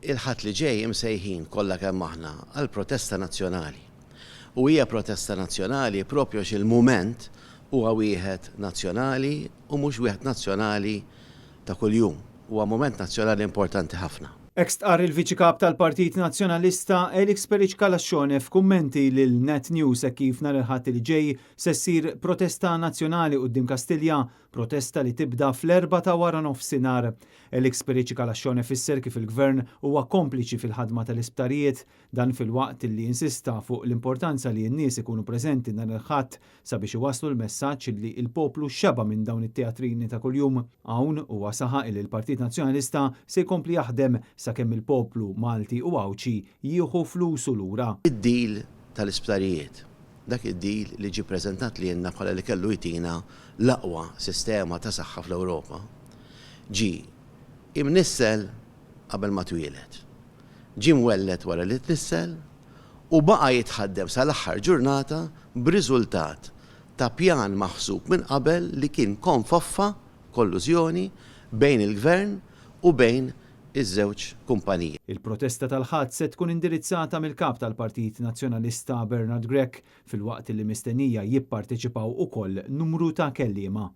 Il-Ħadd li ġej imsejħin kollha kemm aħna għal protesta nazzjonali. U hija protesta nazzjonali propju għax il-mument huwa wieħed nazzjonali u mhux wieħed nazzjonali ta' kuljum. Huwa mument nazzjonali importanti ħafna. Hekk stqarr il-Viċi Kap tal-Partit Nazzjonalista Alex Perici Calascione f'kummenti lil Net News hekk kif nhar il-Ħadd li ġej se ssir protesta nazzjonali quddiem Kastilja, protesta li tibda fl-4 ta' wara nofsinhar. Alex Perici Calascione fisser kif il-Gvern huwa kompliċi fil-ħadma tal-isptarijiet, dan filwaqt li insista fuq l-importanza li n-nies ikunu preżenti nhar il-Ħadd sabiex iwasslu l-messaġġ li l-poplu xeba' minn dawn it-teatrini ta' kuljum. Hawn huwa saħaq li l-Partit Nazzjonalista se jkompli jaħdem sakemm il-poplu Malti u Għawdxi jieħu flusu lura. Id-deal tal-isptarijiet, dak id-deal li ġie ppreżentat lilna bħala li kellu jtina l-aqwa sistema ta' saħħa fl-Ewropa, ġie imnissel qabel ma twieled. Ġie mwelled wara li tnissel u baqa' jitħaddem sal-aħħar ġurnata b'riżultat ta' pjan maħsub minn qabel li kien konfoffa, kollużjoni, bejn il-Gvern u bejn iż-żewġ kumpaniji. Il-protesta tal-Ħadd se tkun indirizzata mill-Kap tal-Partit Nazzjonalista Bernard Grech filwaqt li mistennija jipparteċipaw ukoll numru ta' kelliema.